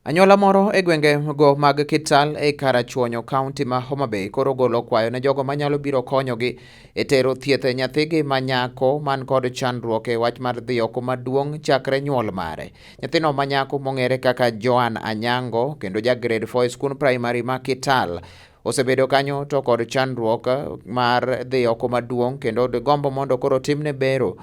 Anyuola moro e gwenge go mag Kital e Karachuonyo, kaunti ma Homa Bay koro ogolo kwayo ne jogo manyalo biro konyogi e tero thieth e nyathigi ma nyako man kod chandruok e wach mar dhi oko maduong' chakre nyuol mare. Nyathino ma nyako mong'ere kaka Joan Anyango kendo ja grade 4 e skund primary ma Kital osebedo kanyo to kod chandruok mar dhi oko maduong' kendo gombo mondo koro timne bero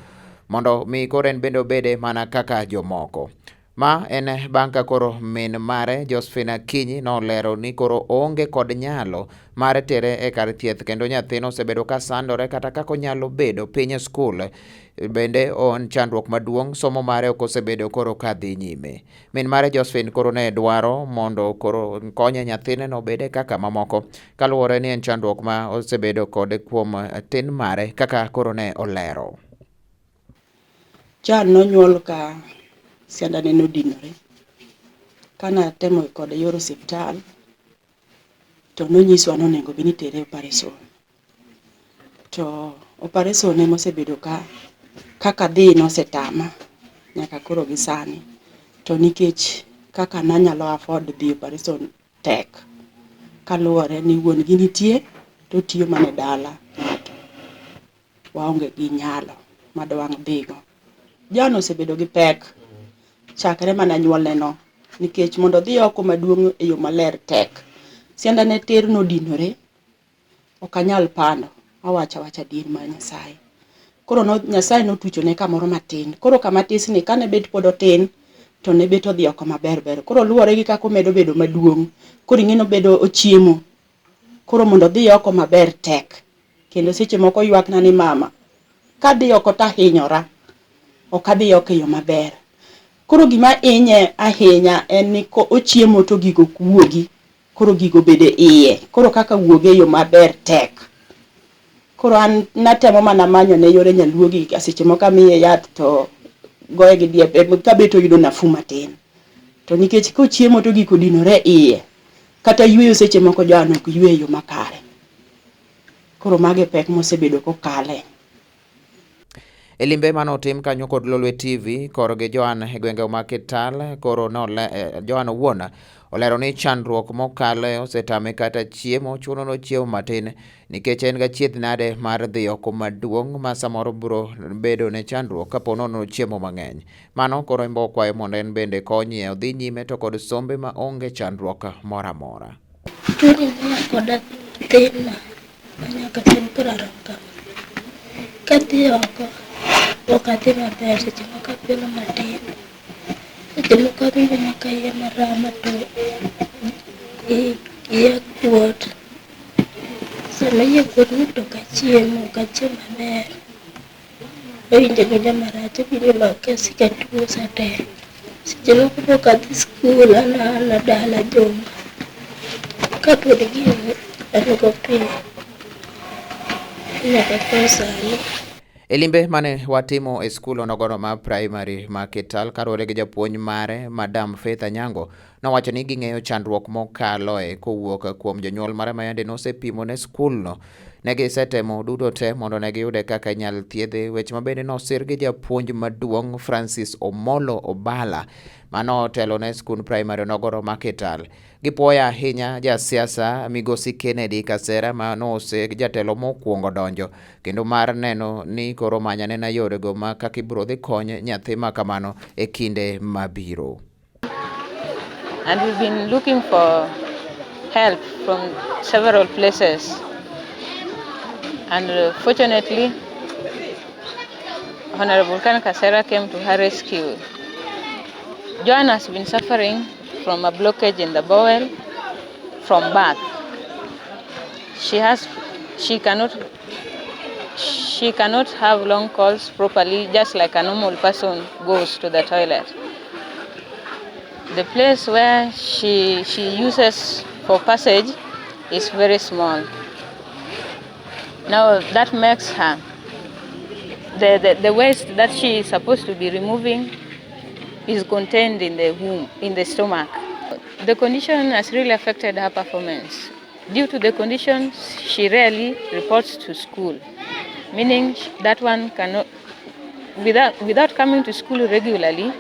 mondo mi koro en bende obede mana kaka jomoko. Ma en bang' ka koro min mare Josephine Akinyi nolero ni koro oonge kod nyalo mar tere e kar thieth kendo nyathino osebedo ka sandore kata kaka onyalo bedo piny e skul. Bende on chandruok maduong' somo mare ok osebedo koro ka dhi nyime. Min mare Josephine koro ne dwaro mondo koro konye nyathine no obede kaka mamoko kaluwore ni en chandruok ma osebedo kode kuom tin mare kaka koro ne olero. Chan nonyuol ka siandane nodinore. Kanatemo kode yor osiptal, to nonyiswa ni onego bed ni itere e operation. To operation ema osebedo ka kaka dhi nosetama nyaka koro gi sani. To nikech kaka nanyalo afford dhi operation tek kaluwore ni wuon gi nitie to otiyo mana e dala ng'ato. Waonge gi nyalo ma dwang' dhigo. Jan osebedo gi pek chakre mana nyuolne no nikech mondo odhi oko maduong' e yo maler tek. Sianda ne tir nodinore, ok anyal pando, awacho awacha adier mar Nyasaye. Koro no, Nyasaye notuchone kamoro matin. Koro kama tisni kane bet pod otin to ne bet odhi oko maber ber. Koro luwore gi kaka omedo bedo maduong'. Koro ing'e ni obedo ochiemo. Koro mondo odhi oko maber tek. Kendo seche moko oywakna ni mama, kadhi oko to ahinyora, ok adhi oko e yo maber. Koro gima hinye ahinya en ni ochiemo to gigo ok wuogi, koro gigo bedo e iye. Koro kaka wuog e yo maber tek. Koro an natemo mana manyo ne yore nyaluo gi, seche moko amiye yath to goye gi diep, kabet oyudo nafuu matin. To nikech kochiemo to gigo odinore e iye, kata yweyo seche moko Joan ok ywe e yo makare. Koro mago e pek mosebedo kokale. E limbe mane otim kanyo kod Lolwe TV korgi Joan e gwenge ma Kital koro nole, Joan owuon olero ni chandruok mokale osetame kata chiemo chuno nochiew matin nikech en gachiedh nade mar dhi oko maduong' ma samoro biro bedo ne chandruok kapo nono ochiemo mang'eny. Mano koro embo okwayo mondo en bende konye odhi nyime to kod sombe ma onge chandruok moro amora. Tuoni nya koda thinna manyaka tin koro arom kama. Kadhi oko, ok adhi maber, seche moko apielo matin, seche moko awinjo mana ka iya marama to iya kuot. Sama iya kuot ni to ok achiemo, ok achiem maber. Awinjo awinja marach, awinjo ma asiko atuo sate. Seche moko be ok adhi skul, an aana dala jonga. Kapod gini an go piny nyaka koro sani. E limbe mane watimo e skul onogono ma primary ma Kital kaluwore gi japuonj mare Madam Faith Anyango nowacho ni ging'eyo chandruok mokaloe kowuok kuom jonyuol mare ma yande nosepimo ne skulno. Ne gisetemo duto te mondo ne giyude kaka inyal thiedhe, weche ma bende nosir gi japuonj maduong' Francis Omolo Obala mano otelo ne skund primary onogoro ma Kital. Gipuoyo ahinya jasiasa migosi Kennedy Kasera ma nose jatelo mokwongo donjo kendo mar neno ni koro manya nena yorego ma kaka ibiro dhi kony nyathi ma kamano e kinde mabiro. And we've been looking for help from several places. And fortunately, Honorable Ken Kasera came to her rescue. Joan has been suffering from a blockage in the bowel from birth. She has, she cannot, she cannot have long calls properly, just like a normal person goes to the toilet. The place where she uses for passage is very small. Now that makes her, the waste that she is supposed to be removing is contained in the womb, in the stomach. The condition has really affected her performance. Due to the condition, she rarely reports to school, meaning that one cannot, without coming to school regularly,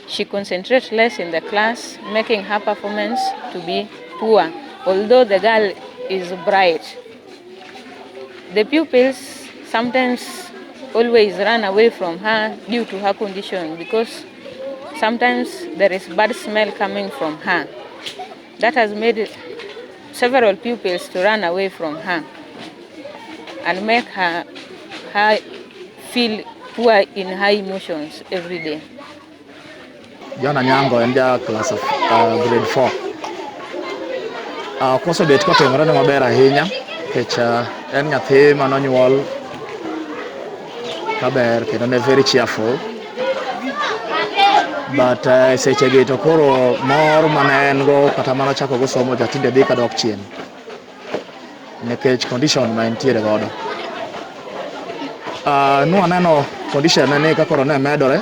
She concentrates less in the class, making her performance to be poor, although the girl is bright. The pupils sometimes always run away from her due to her condition because sometimes there is bad smell coming from her. That has made several pupils to run away from her and make her feel poor in her emotions every day. John Anyango en ja class of grade 4. Koso bet kotimore ne maber ahinya nikech en nyathi manonyuol kaber kendo ne very cheerful. But sechegi to koro mor mane en go kata manochako go somo cha tinde dhi kadok chien nikech condition ma entiere godo. Nwaneno condition ne ni ka koro ne medore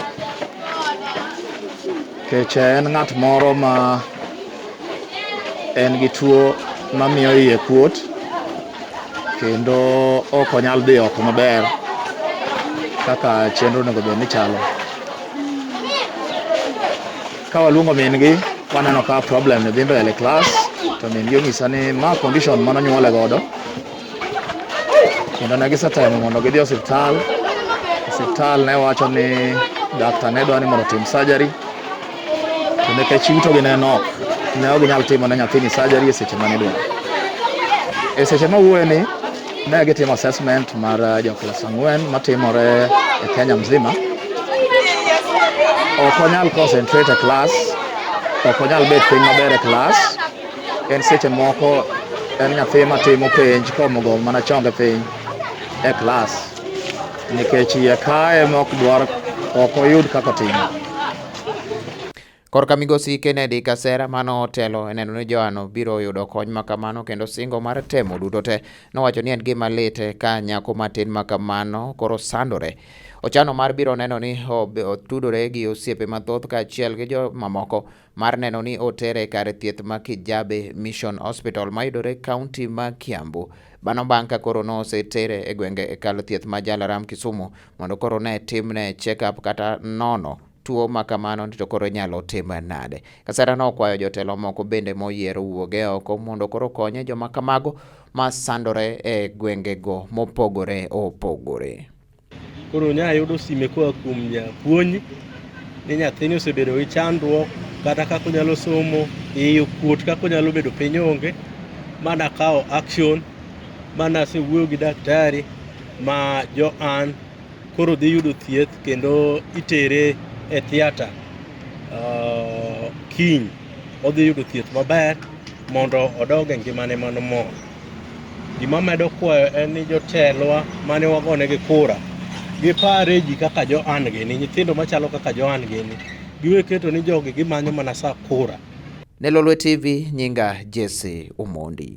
nikech en ng'at moro ma en gi tuo mamiyo iye kuot kendo ok onyal dhi oko maber kaka chenro onego bed ni chalo. Ka waluongo min gi, waneno ka problem ni dhi mbele class, to min gi onyisa ni ma condition manonyuole godo kendo ne gisetemo mondo gidhi osiptal. Osiptal ne wacho ni daktar ne dwa ni mondo otim surgery to nikech yuto gi ne nok, ne ok ginyal timo ne nyathini surgery e seche mane idwaro. E seche mawuoye ni, ne gitimo assessment mar jo klas 4 matimore e Kenya mzima. Ok onyal concentrate e class, ok onyal bet piny maber e class. En seche moko en nyathi matimo penj komogo mana chonge piny e class nikech iye kaye ma ok dwar ok oyud kaka otimo. Korka migosi Kennedy Kasera mano otelo e neno ni Joan biro yudo kony makamano kendo singo mar temo duto te nowacho ni en gima lit ka nyako matin makamano koro sandore. Ochano mar biro neno ni otudore gi osiepe mathoth kaachiel gi jomamoko mar neno ni otere kar thieth ma Kijabe Mission Hospital mayudore kaunti ma Kiambu. Mano bang' ka koro nosetere e gwenge e kar thieth ma Jalaram Kisumu mondo koro ne timne check up kata nono tuo ma kamano to koro inyalo tim nade. Kasera nokwayo jotelo moko bende moyiero wuoge oko mondo koro konye joma kamago ma sandore e gwengego mopogore opogore. Koro nya yudo sime koa kuom japuonj ni nyathini osebedo gi chandruok kata kaka onyalo somo, iye okuot kaka onyalo bedo piny onge. Mana kawo action, mana asewuoyo gi daktari ma Joan koro dhi yudo thieth kendo itere e theatre kiny odhi yudo thieth maber mondo odog e ngimane mano mor. Gima medo kwayo en ni jotelwa mane wagonegi kura gipare ji kaka Joan gini, nyithindo machalo kaka Joan gini, giwe keto ni jogi gimanyo mana sa kura. Ne Lolwe TV, nyinga Jesse Omondi.